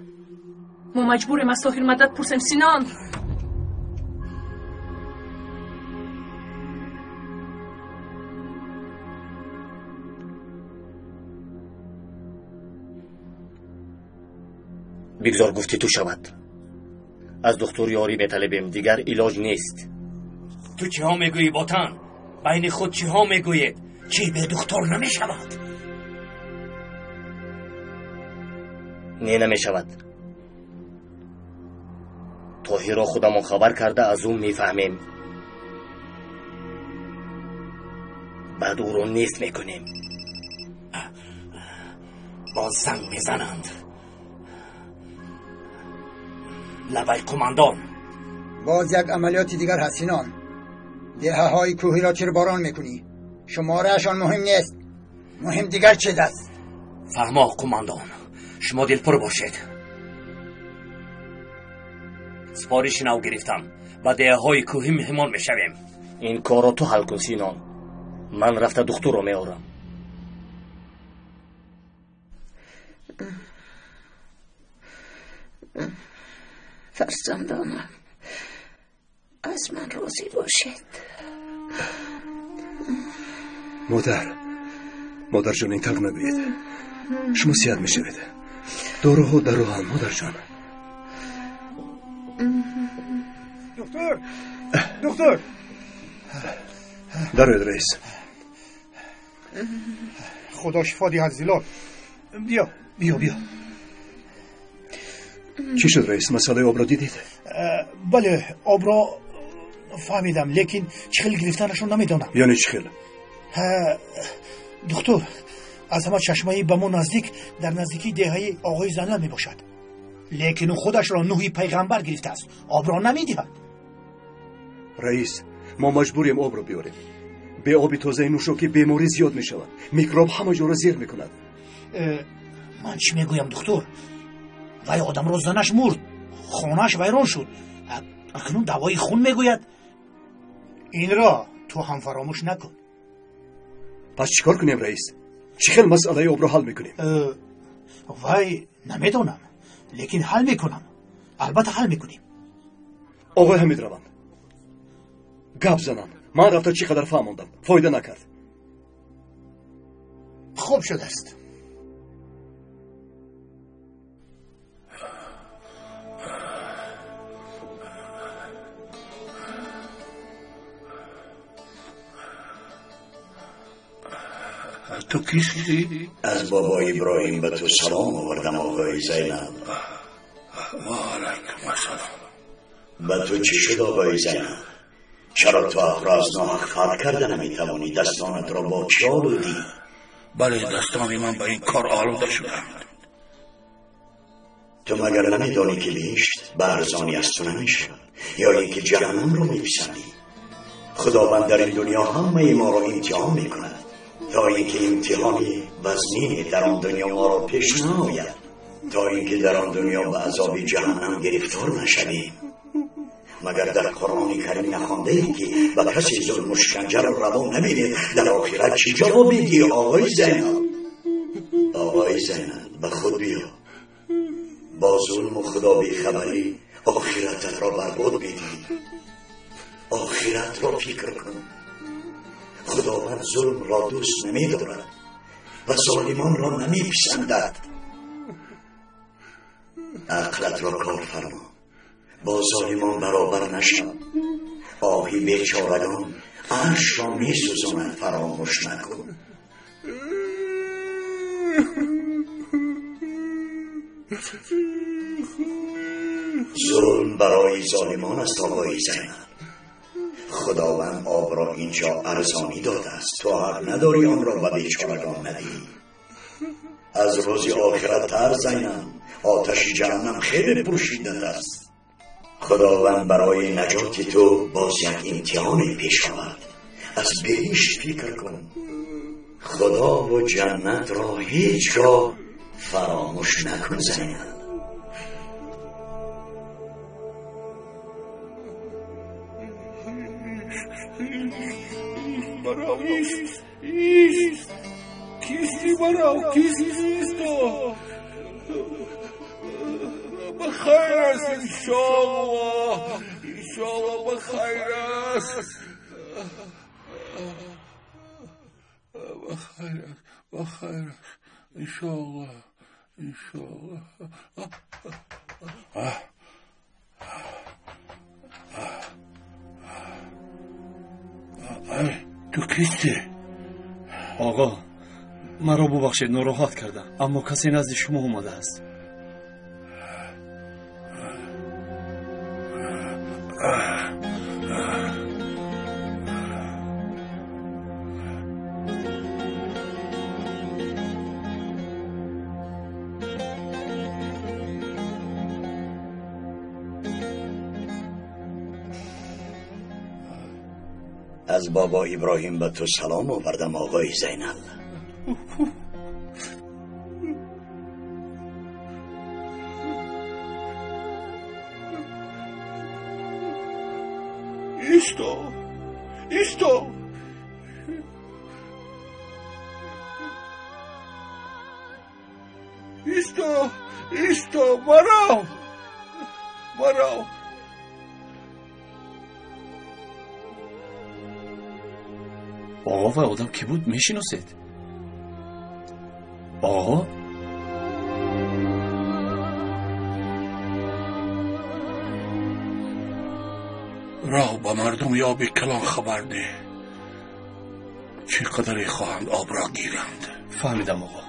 Speaker 6: Мо маҷбурем аз Тоҳир мадад пурсем. Синон!
Speaker 9: Бигзор гуфти ту шавад. Аз духтур ёрӣ металебем, дигар илоҷ нест.
Speaker 7: Ту чиҳо мегӯӣ, ботан? Байни худ чиҳо мегӯед? Чӣ бе духтур намешавад?
Speaker 9: Не, намешавад. Тоҳирро худамон хабар карда аз ӯ мефаҳмем. Баъд ӯро нест мекунем.
Speaker 7: Боз занг мезананд. Лабай, қумандон.
Speaker 21: Боз як амалиёти дигар ҳаст, Синон. Деҳаҳои кӯҳиро тирборон мекунӣ. Шумораашон муҳим нест. Муҳим дигар чиз аст.
Speaker 7: Фаҳмо, қумандон. Шумо дилпур бошед. Супориши нав гирифтам. Ба деҳаҳои кӯҳӣ меҳмон мешавем.
Speaker 9: Ин корро ту ҳал кун, Синон. Ман рафта духтурро меорам.
Speaker 3: Фарзандонам, аз ман розӣ бошед.
Speaker 1: Модар, модарҷон, ин тавр нагӯед. Шумо сиҳат мешавед. Доруҳо дар роҳанд, модарҷон.
Speaker 14: Духтур, духтур.
Speaker 1: Дароед, раис.
Speaker 14: Худо шифо диҳад, Зилол. Биё, биё, биё.
Speaker 1: Чӣ шуд, раис? Масъалаи обро дидед?
Speaker 14: Бале, обро фаҳмидам, лекин чӣ хел гирифтанашро намедонам.
Speaker 1: Яъне чӣ хел?
Speaker 14: Духтур, аз ҳама чашмаи ба мо наздик дар наздикии деҳаи оғои Занла мебошад. Лекин ӯ худашро Нуҳи пайғамбар гирифтааст, обро намедиҳад.
Speaker 1: Раис, мо маҷбурем обро биёрем. Бе оби тозаи нӯшокӣ беморӣ зиёд мешавад. Микроб ҳама ҷоро зер мекунад.
Speaker 14: Ман чӣ мегӯям, духтур? Вай одамро занаш мурд, хонааш вайрон шуд. Акнун давои хун мегӯяд. Инро ту ҳам фаромӯш накун.
Speaker 1: Пас чӣ кор кунем, раис? Чӣ хел масъалаи обро ҳал мекунем?
Speaker 14: Вай намедонам, лекин ҳал мекунам. Албатта ҳал мекунем.
Speaker 1: Оғои Ҳамид раванд. Гап зананд. Ман рафта чӣ қадар фаҳмондам, фоида накард.
Speaker 14: Хуб шудааст.
Speaker 8: Ту кисти?
Speaker 11: Аз бобои Иброҳим ба ту салом овардам, оғои Зайнаб.
Speaker 8: Ва алайкум ассалом.
Speaker 11: Ба ту чӣ шуд, оғои Зайнаб? چرا تو حق را از ناحق فرق کرده نمیتوانی؟ دستانت را با چه آلودی؟
Speaker 5: بله، دستان من به این کار آلوده شدند.
Speaker 11: تو مگر نمیدانی که بهشت به ارزانی از تو نمیشود، یا اینکه جهنم را میپسندی؟ خداوند در این دنیا همه ما را امتحان میکند تا اینکه امتحانی وزنی در آن دنیا ما را پیش نآید، تا اینکه در آن دنیا به عذاب جهنم گرفتار نشویم. مگر در قرآن کریم نخوانده ای که به کسی ظلم و شکنجه را روا نبینید؟ در آخرت چی جواب میدی آقای زینب؟ آقای زینب، به خود بیا. با ظلم و خدا بیخبری آخرتت را برباد میدی. آخرت را فکر کن. خداوند ظلم را دوست نمیدارد و ظالمان را نمیپسندد. عقلت را کار فرما، با ظالمان برابر نشو. آهی بیچارگان عرش را میسوزاند، فراموش نکن. ظلم برای ظالمان است آقای زینب. خداوند آب را اینجا ارزانی داده است، تو حق نداری آن را به بیچارگان ندهی. از روز آخرت تر زینب، آتش جهنم خیلی پرشیدت است. خداوند برای نجات تو باز یک امتحان پیش آورد. از بهشت فکر کن. خدا و جنت را هیچگاه فراموش نکن زینب.
Speaker 5: برو ایست کیستی، برو کیستی تو. بخیر است انشاءالله، انشاءالله بخیر است، بخیر است، بخیر است انشاءالله، انشاءالله. تو کیستی؟
Speaker 15: آقا مرا ببخشید ناراحت کردم، اما کسی نزد شما آمده است.
Speaker 11: از بابا ابراهیم به تو سلام آوردم آقای زینب.
Speaker 5: ایستو ایستو، ایستو ایستو، برو برو.
Speaker 15: آقا و آدم کی بود میشناسید؟ آقا؟
Speaker 5: راه به مردم یا به کلان خبر ده چقدری خواهند آب را گیرند.
Speaker 15: فهمیدم آقا.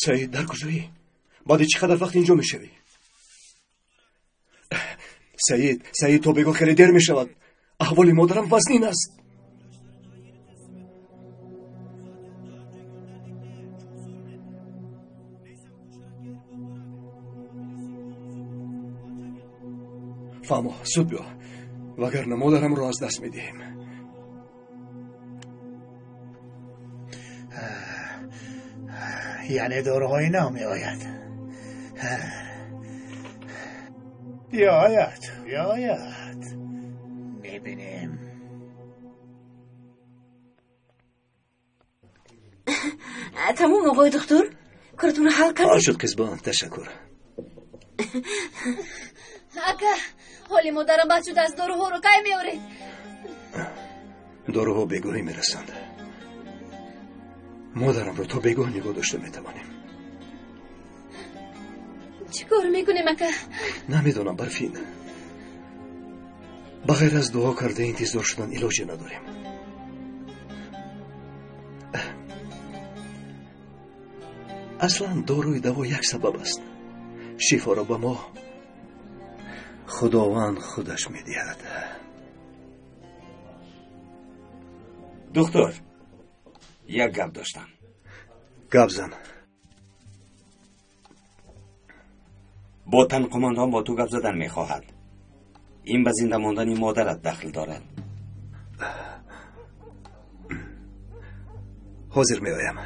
Speaker 1: سعید در کجایی؟ بعد چقدر وقت اینجا میشوی؟ سعید، سعید تو بگو خیلی دیر میشود. احوال مادرم وزنین است. فهمو زود بیا وگرنه مادرم را از دست میدهیم.
Speaker 22: یعنی داروهای نو می آید. بیاید بیاید میبینیم.
Speaker 18: تموم آقای دکتر، کارتون رو حل کردید؟
Speaker 1: شد قزبان، تشکر.
Speaker 12: اکا حالی مادرم بد شده از داروها رو کی میارید؟
Speaker 1: Доруҳо бегоҳӣ мерасанд. Модарамро то бегоҳ нигоҳ дошта метавонем.
Speaker 12: Чӣ кор мекунем, ака?
Speaker 1: Намедонам, Барфин. Ба ғайр аз дуо карда интизор шудан илоҷе надорем. Аслан доруи даво як сабаб аст. Шифоро ба мо Худованд худаш медиҳад.
Speaker 7: Духтур, як гап доштам.
Speaker 1: Гап зан.
Speaker 7: Ботан қумондон бо ту гап задан мехоҳад. Ин ба зинда мондани модарат дахл дорад.
Speaker 1: Ҳозир меоям.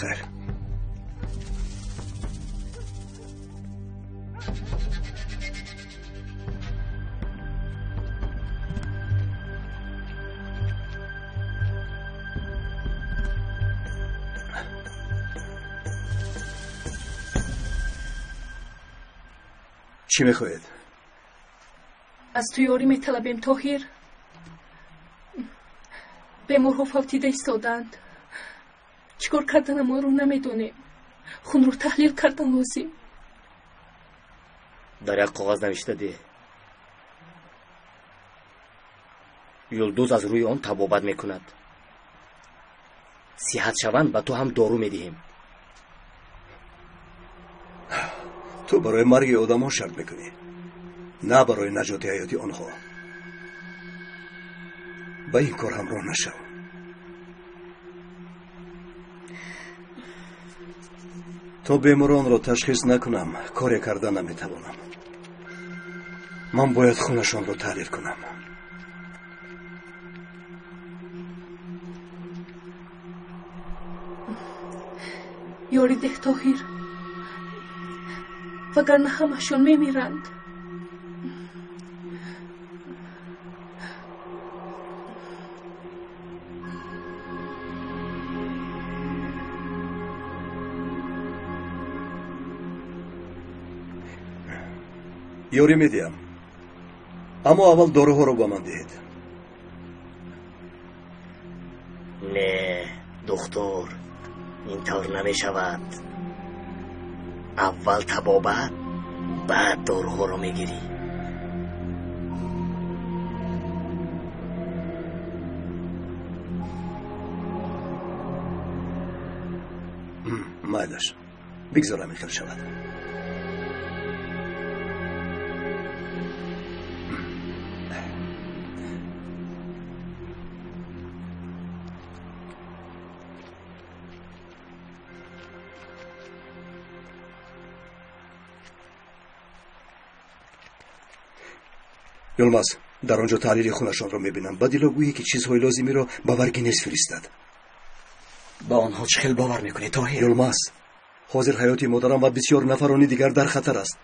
Speaker 1: Хайр. Чӣ мехоҳед?
Speaker 6: Аз ту ёрӣ металабем, Тоҳир. Беморҳо фавтида истодаанд. Чӣ кор карданамонро намедонем. Хунро таҳлил кардан лозим.
Speaker 9: Дар як коғаз навишта деҳ. Юлдуз аз рӯи он табобат мекунад. Сиҳат шаванд, ба ту ҳам дору медиҳем.
Speaker 1: Ту барои марги одамон шарт мекунӣ, на барои наҷоти ҳаёти онҳо. Ба ин кор ҳамроҳ нашав. То беморонро ташхис накунам, коре карда наметавонам. Ман бояд хунашонро таҳлил кунам.
Speaker 6: Ёрӣ деҳ, Тоҳир, вагарна ҳамашон мемиранд.
Speaker 1: Ёрӣ медиҳам, аммо аввал доруҳоро ба ман диҳед.
Speaker 9: Не, духтур, ин тавр намешавад. Аввал табобат, баъд доруҳоро мегирӣ.
Speaker 1: Майлаш, бигзор ҳамин хел шавад. Юлмаз, дар он ҷо таҳлили хунашонро мебинам. Ба дило гӯе, ки чизҳои лозимиро ба Варгинез фиристад.
Speaker 4: Ба онҳо чӣ хел бовар мекунӣ, Тоҳир?
Speaker 1: Юлмаз, ҳозир ҳаёти модарам ва бисёр нафарони дигар дар хатар аст.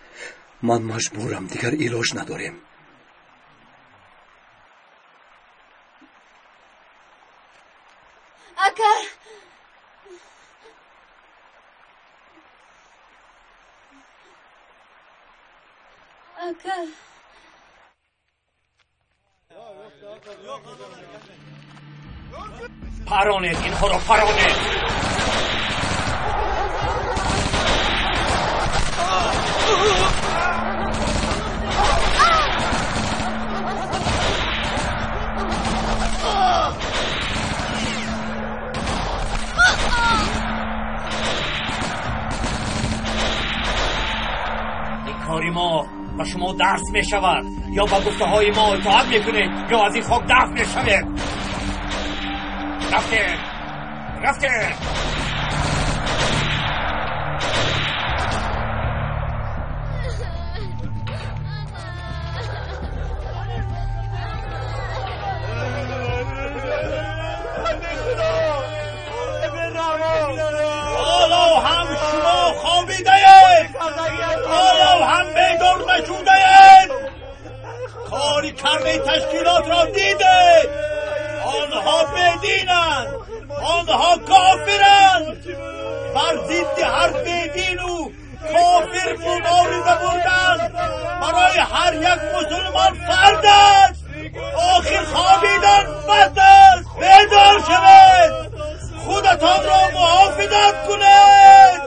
Speaker 1: Ман маҷбурам, дигар илоҷ надорем.
Speaker 12: Ака! Ака!
Speaker 7: Паронед инҳоро, паронед! Ин кори мо ба шумо дарс мешавад. Ё ба гуфтаҳои мо итоат мекунед, ё аз ин хок дафн мешавед. Рафтем, рафтем. ҳоло ҳам шумо хобидаед, ҳоло ҳам бедор нашудаед. Кори кардаи ташкилотро дидед. Онҳо бединанд, онҳо кофиранд. Бар зидди ҳар бедину
Speaker 10: Кофир мубориза бурдан барои ҳар як мусулмон фарз аст. Охир хобидан бад аст. Бедор шавед, худатонро муҳофизат кунед.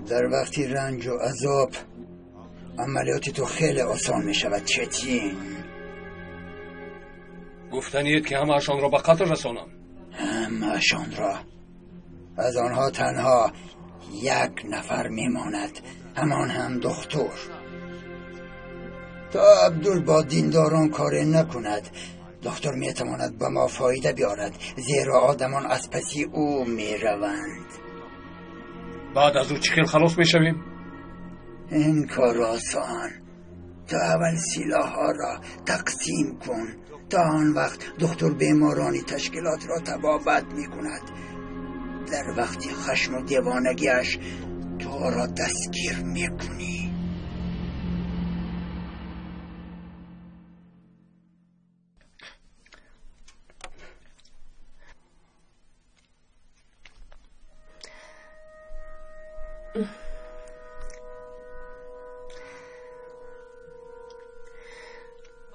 Speaker 21: Дар вақти ранҷу азоб амалиёти ту хеле осон мешавад, Четин.
Speaker 15: Гуфтаниед, ки ҳамаашонро ба қатл расонам?
Speaker 21: Ҳамаашонро. Аз онҳо танҳо як нафар мемонад, ҳамон ҳам духтур. То Абдул бо диндорон коре накунад, духтур метавонад ба мо фоида биёрад, зеро одамон аз паси ӯ мераванд.
Speaker 15: Баъд аз ӯ чӣ хел халос мешавем?
Speaker 21: Ин кор осон. То аввал силоҳҳоро тақсим кун. То он вақт духтур беморони ташкилотро табобат мекунад. Дар вақти хашму девонагиаш туро дастгир мекунӣ.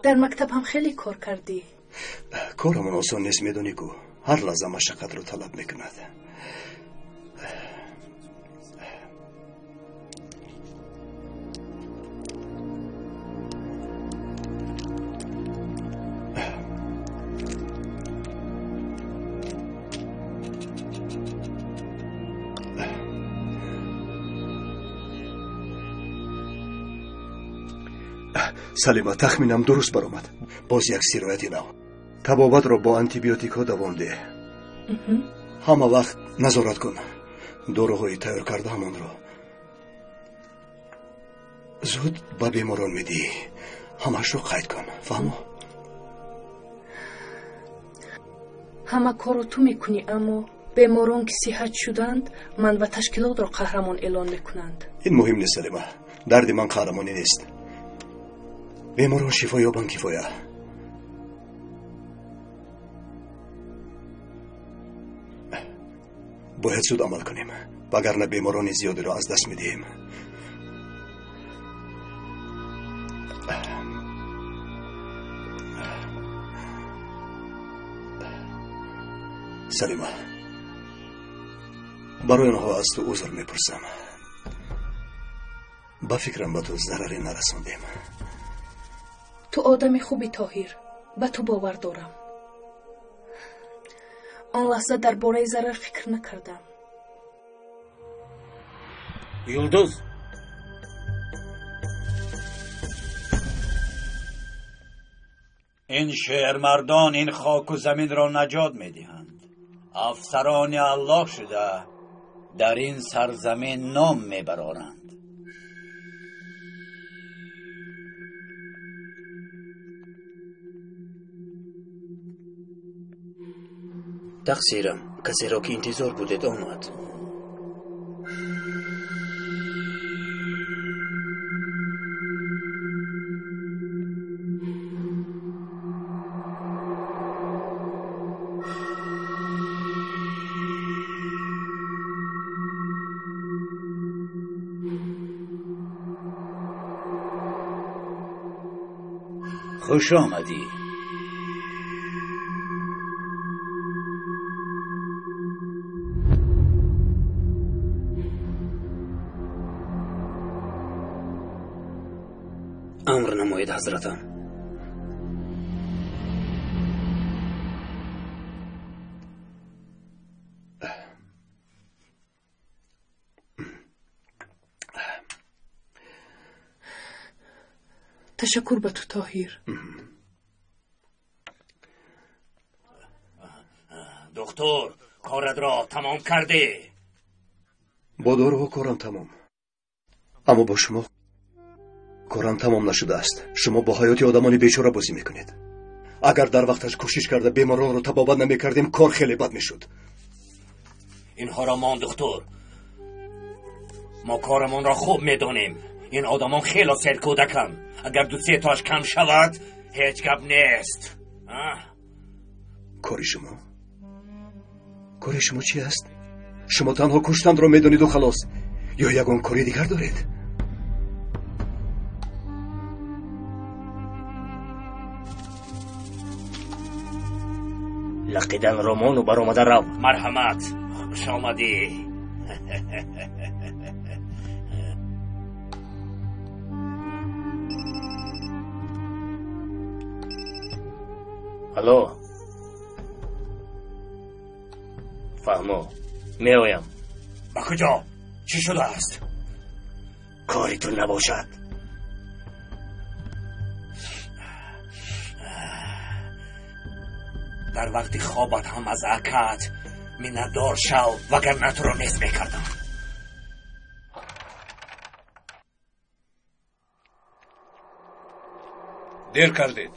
Speaker 6: Дар мактаб ҳам хеле кор кардӣ.
Speaker 1: Корамон осон нест, медонӣ ку, ҳар лаҳза машаққатро талаб мекунад. Салима, тахминам дуруст баромад. Боз як сирояти нав. Табобатро бо антибиотикҳо давом деҳ. Ҳама вақт назорат кун. Доруҳои тайёр кардаамонро зуд ба беморон медиҳӣ. Ҳамаашро қайд кун, фаҳмо?
Speaker 6: Ҳама корро ту мекунӣ, аммо беморон ки сиҳат шуданд, ман ва ташкилотро қаҳрамон эълон мекунанд.
Speaker 1: Ин муҳим нест, Салима. Дарди ман қаҳрамонӣ нест. Беморон шифо ёбанд, кифоя. Бояд зуд амал кунем, вагарна беморони зиёдеро аз даст медиҳем. Салима, барои онҳо аз ту узр мепурсам. Ба фикрам ба ту зараре нарасондем.
Speaker 6: Ту одами хуби, Тоҳир, ба ту бовар дорам. Он лаҳза дар бораи зарар фикр накардам.
Speaker 7: Юлдуз,
Speaker 10: ин шермардон ин хоку заминро наҷот медиҳанд. Афсарони Аллоҳ шуда дар ин сарзамин ном мебароранд.
Speaker 9: Тақсирам, касеро ки интизор будед омад.
Speaker 10: Хуш омадӣ.
Speaker 9: Амр намоед, ҳазратам.
Speaker 6: Ташаккур ба ту, Тоҳир.
Speaker 7: Духтур, коратро тамом кардӣ?
Speaker 1: Бо доруҳо корам тамом, аммо бо шумо корам тамом нашудааст. Шумо бо ҳаёти одамони бечора бозӣ мекунед. Агар дар вақташ кӯшиш карда беморонро табобат намекардем, кор хеле бад мешуд.
Speaker 7: Инҳоро мон, духтур. Мо корамонро хуб медонем. Ин одамон хело серкӯдаканд. Агар ду се тоаш кам шавад, ҳеҷ гап нест.
Speaker 1: Кори шумо? Кори шумо чи аст? Шумо танҳо куштанро медониду халос, ё ягон кори дигар доред?
Speaker 9: Лақидан ромону баромада рав.
Speaker 7: Марҳамат, хуш омадӣ.
Speaker 9: Алло, фаҳмо, меоям.
Speaker 7: Ба куҷо? Чӣ шудааст?
Speaker 9: Кори ту набошад.
Speaker 7: Дар вақти хобат ҳам аз акаат миннатдор шав, вагарна туро нест мекардам.
Speaker 5: Дер кардед.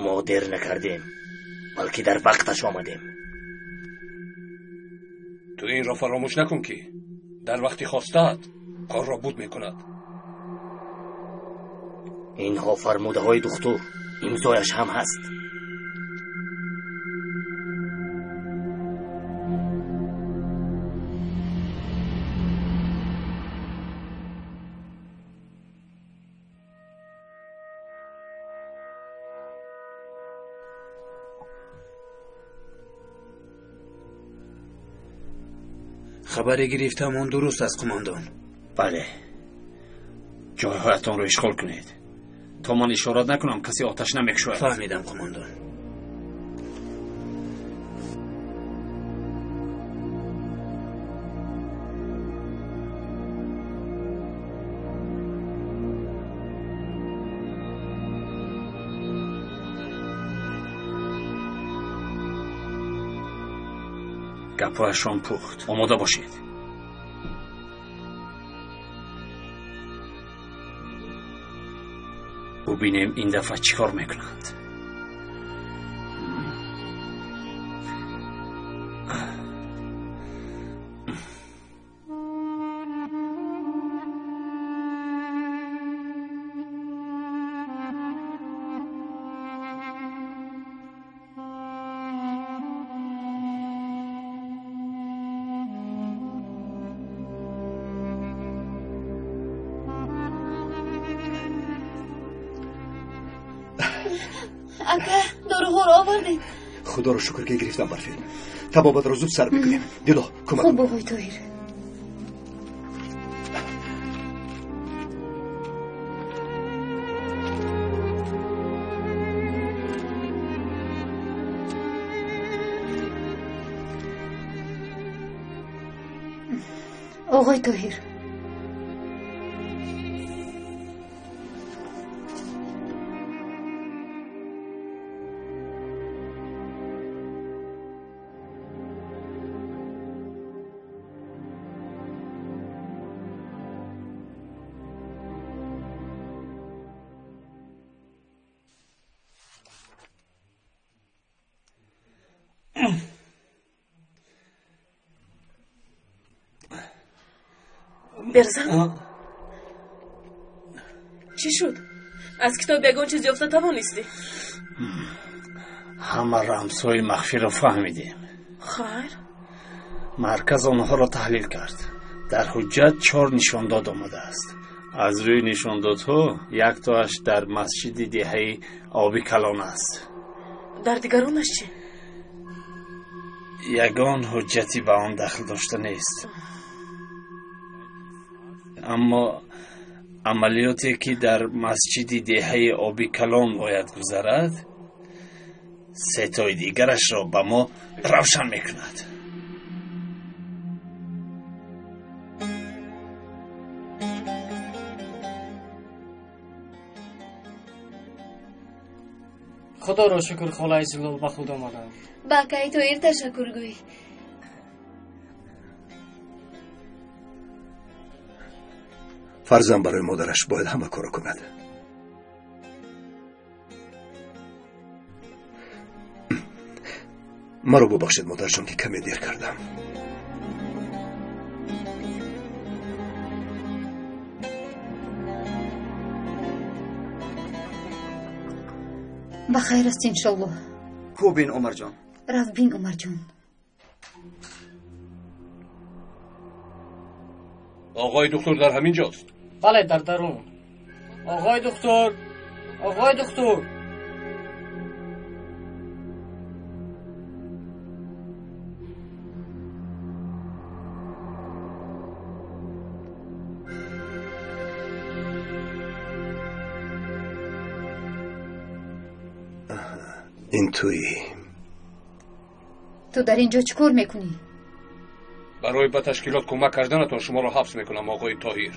Speaker 9: Мо дер накардем, балки дар вақташ омадем.
Speaker 5: Ту инро фаромӯш накун, ки дар вақти хостаат корро буд мекунад.
Speaker 9: Инҳо фармудаҳои духтур, имзояш ҳам ҳаст.
Speaker 10: Хабаре гирифтам, он дуруст аст, қумондон?
Speaker 9: Бале.
Speaker 15: Ҷойҳоятонро ишғол кунед. То ман ишорат накунам, касе оташ намекушояд.
Speaker 10: Фаҳмидам, қумондон.
Speaker 15: Гапҳояшон пухт. Омода бошед. Бубинем, ин дафъа чӣ кор мекунанд.
Speaker 12: Ака, доруҳоро овардед?
Speaker 1: Худоро шукр, ки гирифтам, Барфин. Табобатро зуд сар мекунем. Дило, кӯмак.
Speaker 12: Хуб, бобои Тоҳир. Оғои Тоҳир,
Speaker 6: Берзан, чӣ шуд? Аз китоб ягон чиз ёфта тавонистӣ?
Speaker 15: Ҳама рамзҳои махфиро фаҳмидем.
Speaker 6: Хайр.
Speaker 15: Марказ онҳоро таҳлил кард. Дар ҳуҷҷат чор нишондод омадааст. Аз рӯи нишондодҳо яктоаш дар масҷиди деҳаи Оби Калон аст.
Speaker 6: Дар дигаронаш чӣ?
Speaker 15: Ягон ҳуҷҷати ба он дахл дошта нест. Аммо амалиёте, ки дар масҷиди деҳаи Оби Калон бояд гузарад, сетои дигарашро ба мо равшан мекунад.
Speaker 2: Худоро шукр, холаи Зулол ба худ омадам.
Speaker 12: Ба акаи Тоҳир ташаккур гӯй.
Speaker 1: Фарзанд барои модараш бояд ҳама корро кунад. Маро бубахшед, модарҷон, ки каме дер кардам.
Speaker 12: Ба хайр аст, иншоллоҳ.
Speaker 4: Ку бин, Умарҷон.
Speaker 12: Рав бин, Умарҷон.
Speaker 5: Оғои духтур дар ҳамин ҷост?
Speaker 2: Бале, дар дарун. Оғои духтур, оғои духтур.
Speaker 1: Ин туӣ.
Speaker 13: Ту дар ин ҷо чӣ кор мекунӣ?
Speaker 5: Барои ба ташкилот кӯмак карданатон шуморо ҳабс мекунам, оғои Тоҳир.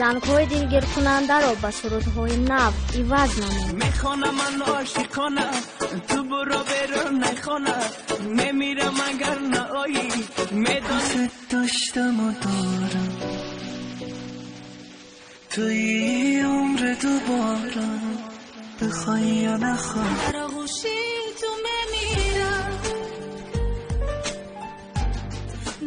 Speaker 19: Зангҳои дилгиркунандаро ба сурудҳои нав иваз намуд.
Speaker 20: Мехонам ман ошиқона, ту буро берун нахона, мемирам агар наоӣ, медонӣ доштаму дорам, туи умри дуборам, бихоҳӣ ё нахоҳӣ.
Speaker 6: Дар оғӯши ту мемирам,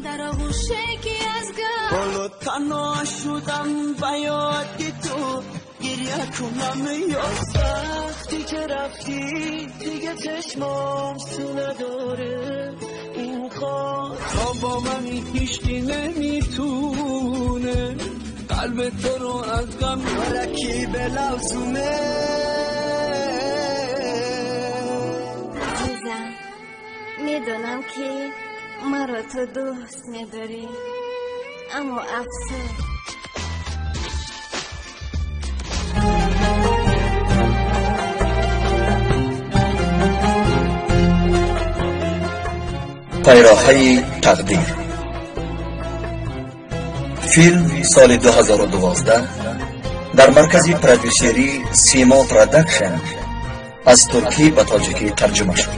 Speaker 6: дар оғӯше ки аз гам
Speaker 20: ҳоло танҳо шудам ба ёди ту гиря кунам ё вақте ки рафтӣ диге чашмам су надоре ин хор تا با من هیچکی نمیتونه قلب تو رو از غم
Speaker 21: رکی به لازمه.
Speaker 19: Азизам, медонам ки маро ту дӯст медорӣ, аммо афсӯс.
Speaker 4: Пайроҳаи тақдир. Филм соли 2012 дар маркази продюсерии Симо Продакшн аз туркӣ ба тоҷикӣ тарҷума шуд.